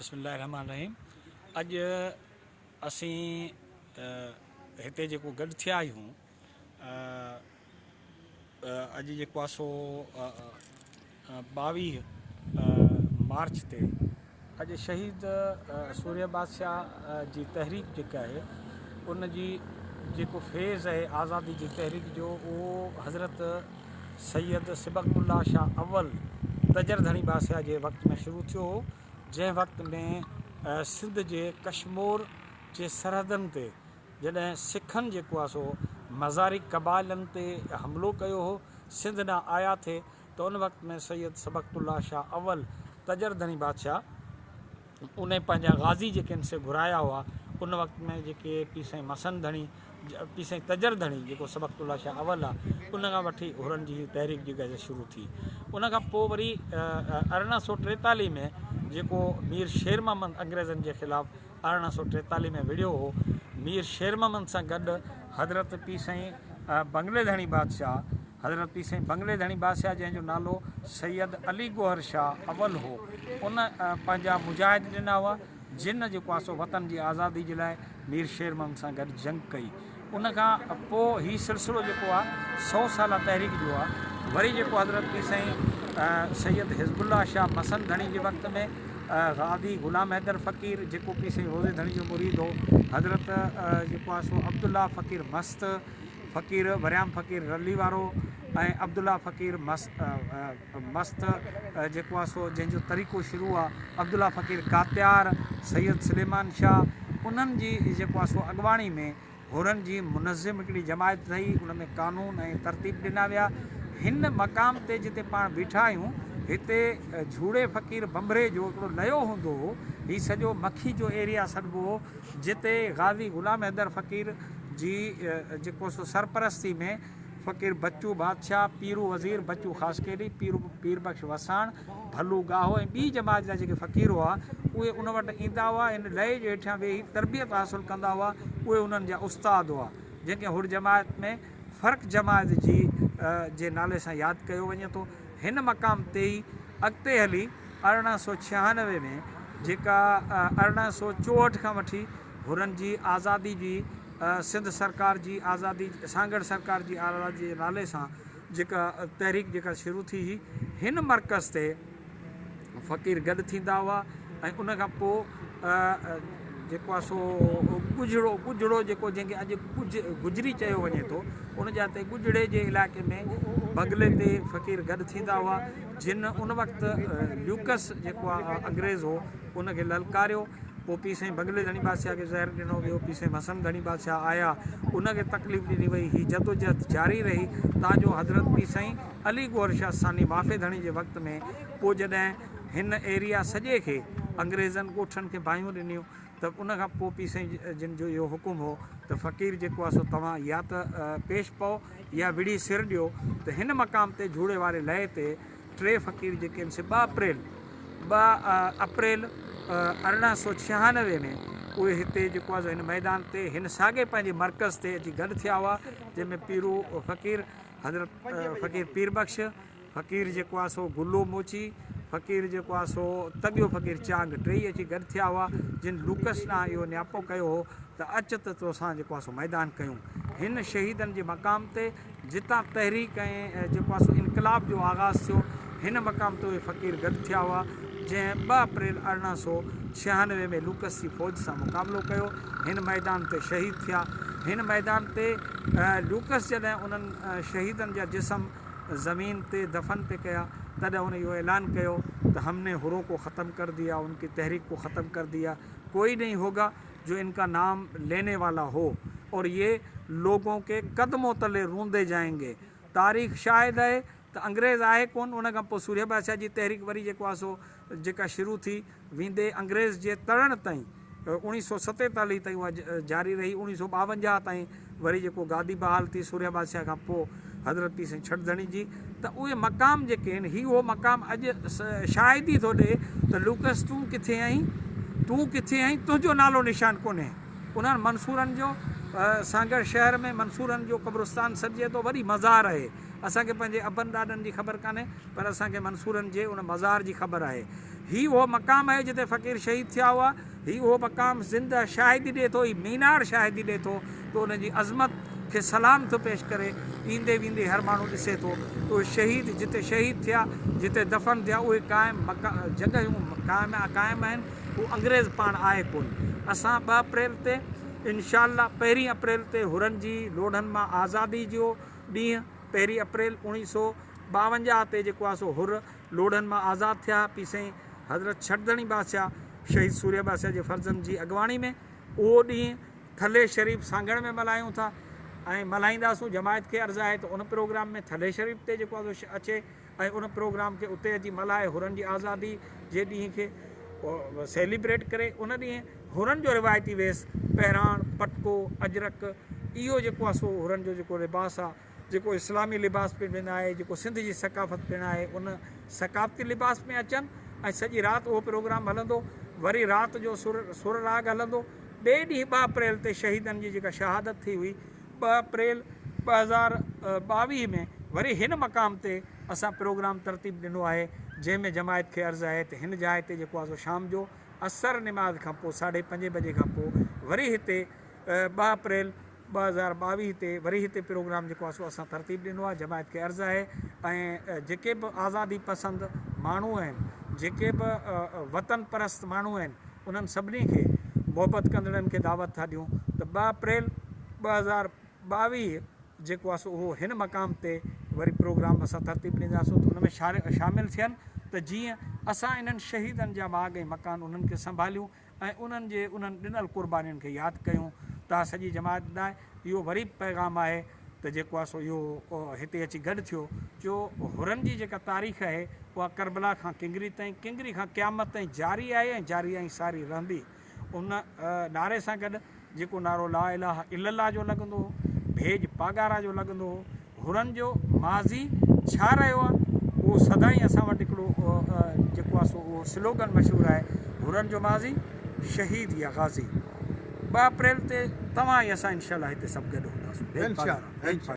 بسم الله الرحمٰن الرحيم اڄ اسين هتي جيڪو گڏ ٿيا آهيون اڄ جيڪو آهي سو 22 مارچ تي اڄ شهيد سورهيه بادشاهه جي تحريڪ جيڪا آهي ان جي جيڪو فيض آهي آزادي جي تحريڪ جو اهو حضرت سيد صبغت الله شاهه اول تجر ڌڻي بادشاهه جي وقت ۾ شروع ٿيو هو، جنهن وقت ۾ سنڌ جي ڪشمور جي سرحدن تي جڏهن سکن جيڪو آهي سو مزاري قبائلن تي حملو ڪيو هو، سنڌ ڏانهن آيا ٿي ته ان وقت ۾ سيد صبغت الله شاهه اول تجر ڌڻي بادشاهه انهي پنهنجا غازي جيڪي آهن سي گهرايا هئا. ان وقت ۾ جيڪي پير سائين مسن ڌڻي، پير سائين تجر ڌڻي جيڪو سبقت الله شاهه اول آ، ان کان وٺي حرن جي هي تحريڪ جيڪا سا شروع ٿي. ان کان پوء وري 1843 ۾ جيڪو مير شير محمد انگريزن جي خلاف 1843 ۾ وڙهيو هو، مير شير محمد سان گڏ حضرت پير سائين بنگلي ڌڻي بادشاهه، حضرت پير سائين بنگلي ڌڻي بادشاهه جنهن جو نالو سيد علي گوهر شاهه اول هو، ان پنهنجا مجاهد ڏنا هئا، جن جيڪو آهي سو وطن جي آزادي جي لاء مير شير محمد سان گڏ جنگ ڪئي. ان کان پوء هي سلسلو جيڪو آهي سئو سالا تحريڪ جو آهي. وري جيڪو حضرت پير سائين سيد حزب الله شاهه مسن ڌڻي جي وقت ۾ غازي غلام حيدر فقير جيڪو پير سائين روضي ڌڻي جو مريد هو، حضرت جيڪو آهي سو عبدالله فقير مست، فقير وريام فقير رلي وارو ۽ عبدالله فقير مست جيڪو آ سو جنهن جو طريقو شروع آ عبدالله فقير ڪاتيار، سيد سليمان شاهه انهن جي جيڪو آ سو اڳواڻي ۾ حرن جي منظم هڪڙي جماعت ٺهي ان ۾ قانون ۽ ترتيب ڏنا ويا. هن مقام تي جتي پاڻ بيٺا آهيون هتي جهوڙي فقير ڀنڀري جو هڪڙو ليو هوندو هو هي سڄو مکي جو ايريا سڏبو هو جتي غازي غلام حيدر فقير جي جيڪو سو سرپرستي ۾ فقير بچو بادشاهه، پيرو وزير، بچو خاصخيلي، پيرو پير بخش وساڻ، ڀلو ڳاهو ۽ ٻي جماعت جا جيڪي فقير هئا، اهي ان وٽ ايندا هئا، ان لئي جي هيٺيان ويهي تربيت حاصل ڪندا هئا، اهي انهن جا استاد هئا، جنهن کي حر جماعت ۾ فرق جماعت جي جي نالي سان ياد ڪيو وڃي ٿو. هن مقام تي ئي اڳتي هلي 1896 ۾ جيڪا 1864 کان وٺي حرن جي آزادي جي سنڌ سرڪار جي آزادي سانگهڙ سرڪار جي آزادي جي نالي سان جيڪا تحريڪ جيڪا شروع ٿي هئي هن مرڪز تي فقير گڏ ٿيندا هئا ۽ ان کان پوء جيڪو آهي سو ڳجهڙو ڳجهڙو جيڪو جنهن کي اڄ ڳجهه گجري چيو وڃي ٿو ان جا تي ڳجهڙي جي علائقي ۾ بغلي تي فقير گڏ ٿيندا هئا جن ان وقت ليوڪس جيڪو آهي انگريز هو ان کي للڪاريو پوء پير سائين بنگلي ڌڻي بادشاهه کي زهر ڏنو ويو، پير سائين حسن ڌڻي بادشاهه آيا، ان کي تڪليف ڏني وئي، هي جدوجهد جاري رهي، تان جو حضرت پير سائين علي گوهر شاهه ثاني وافي ڌڻي جي وقت ۾ پوء جڏهن هن ايريا سڄي کي انگريزن ڳوٺن کي باهيون ڏنيون ته ان کان پوء پير سائين جن جو اهو حڪم هو ته فقير جيڪو آهي سو توهان يا ته پيش پئو يا وڙهي سر ڏيو ته هن مقام تي جهوڙي واري لئي تي ٽي فقير جيڪي آهن سي 2 اپريل 2 اپريل 1896 ۾ اهي هتي جيڪو آهي سو هن ميدان تي هن ساڳئي پنهنجي مرڪز تي اچي گڏ ٿيا هئا جنهن ۾ پيرو فقير حضرت فقير پير بخش فقير جيڪو آهي سو گلو موچي فقير جيڪو آهي سو تڳيو فقير چانگ ٽيئي اچي گڏ ٿيا هئا جن لوڪس ڏانهن اهو نياپو ڪيو هو ته اچ ته توسان جيڪو آهي سو ميدان ڪيون هن شهيدن جي مقام تي جتان تحريڪ ۽ جيڪو آهي سو انقلاب جو آغاز ٿيو، هن مقام تي اهي فقير گڏ ٿيا هئا، جنهن 2 اپريل 1896 ۾ لوڪس جي فوج سان مقابلو ڪيو، هن ميدان تي شهيد ٿيا. هن ميدان تي لوڪس جڏهن انهن شهيدن جا جسم زمين تي دفن پئي ڪيا، تڏهن هن اهو اعلان ڪيو ته هم ني حرون ڪو ختم ڪر ديا، ان ڪي تحريڪ ڪو ختم ڪر ديا، ڪوئي نهين هوگا. جو ان کا نام ليني والا هو اور يه لوگون ڪي قدمون تلي روندي جائين گي تاريخ شاهد اهي ته انگريز آهي ڪون ان کان پوء سورهيه بادشاهه جي تحريڪ وري جيڪو آهي سو جيڪا شروع ٿي ويندي انگريز جي تڙڻ تائين 1947 تائين اها جاري رهي 1952 تائين وري جيڪو گادي بحال ٿي سورهيه بادشاهه کان پوء حضرت پير سائين ڇٽ ڌڻي جي ته اهي مقام جيڪي آهن هي اهو مقام اڄ شاهدي ٿو ڏئي ته لوڪس تون ڪٿي آهين تون ڪٿي آهين تنهنجو نالو نشان ڪونهي انهن منصورن جو سانگهڙ شهر ۾ منصورن جو قبرستان سڏجي ٿو، وڏي مزار آهي. اسان کي پنهنجي ابن ڏاڏن جي خبر ڪانهي، پر اسان کي منصورن جي ان مزار جي خبر آهي. هي اهو مقام آهي جتي فقير شهيد ٿيا هئا. هي اهو مقام زنده شاهدي ڏئي ٿو، هي مينار شاهدي ڏئي ٿو ته ان جي عظمت کي سلام ٿو پيش ڪري. ايندي ويندي هر ماڻهو ڏسي ٿو ته اهي شهيد جتي شهيد ٿيا، جتي دفن ٿيا، اهي قائم جڳهيون قائم آهن. هو انگريز پاڻ آهي ڪونه. اسان ٻه اپريل تي انشاء الله پهرين اپريل تي حرن جي لوڙهن مان آزادي جو ڏينهن پهرين اپريل 1952 تي جيڪو آهي سو حر لوڙهن مان آزاد ٿيا پي سائين حضرت ڇٽ ڌڻي بادشاهه شهيد سورهيه بادشاهه جي فرزند جي اڳواڻي ۾ اهو ڏينهن ٿلهي شريف سانگهڙ ۾ ملهايون ٿا ۽ ملهائينداسون جماعت کي عرض آهي ته ان پروگرام ۾ ٿلهي شريف تي جيڪو آهي سو اچي ۽ ان پروگرام کي اتي اچي ملهائي حرن جي آزادي جي ڏينهن کي سيليبريٽ ڪري ان ڏينهن حرن جو روايتي ويس پهراڻ پٽڪو اجرڪ اهو جيڪو آهي سو حرن جو جيڪو لباس آهي جيڪو اسلامي لباس پڻ آهي جيڪو سنڌ جي ثقافت پڻ آهي ان ثقافتي لباس ۾ اچن ۽ سڄي رات اهو پروگرام هلندو وري رات جو سر سر راڳ هلندو ٻئي ڏينهن ٻه اپريل تي شهيدن جي جيڪا شهادت ٿي هئي ٻه اپريل 2022 ۾ وري هن مقام تي اسان پروگرام ترتيب ڏنو آهي جنهن ۾ جماعت کي عرض آهي ته هن جاء تي جيڪو آهي سو شام جو عصر نماز کان پوء ساڍي پنجين بجي کان پوء وري هتي ٻه اپريل 2022 تي وري هتي پروگرام جيڪو آهي سو اسان ترتيب ڏنو آهي جماعت کي عرض آهي ۽ جيڪي به آزادي پسند ماڻهو آهن جيڪي به وطن پرست ماڻهو آهن انهن سڀني کي محبت ڪندڙن کي دعوت ٿا ڏيون ته ٻه اپريل 2022 جيڪو آهي سو اهو هن مقام تي وري پروگرام اسان ترتيب ڏينداسون ته ان ۾ شامل ٿين ته جيئن اسان انهن شهيدن جا ماڳ ۽ مڪان انهن کي سنڀاليون ۽ انهن جي انهن ڏنل قربانين کي ياد ڪيون ته سڄي جماعت ڏانهن اهو وري به پيغام آهي ته جيڪو آهي سو اهو هتي اچي گڏ ٿيو جو حرن جي جيڪا تاريخ آهي اها ڪربلا کان ڪنگري تائين ڪنگري کان قيامت تائين جاري آهي ۽ جاري ۽ ساري رهندي. ان نعري سان گڏ جيڪو نعرو لا اله الا الله جو لڳندو هو، ڀيڄ پاڳارا جو لڳندو هو، حرن جو ماضي ڇا رهيو آهي اهو سدائين اسان وٽ هڪڙو جيڪو آهي سو اهو سلوگن مشهور آهي حرن جو ماضي شهيد يا غازي. ٻه اپريل تي توهان ۽ اسان انشاء الله هتي سڀ گڏ هونداسون. ڀيڄ پاڳارا.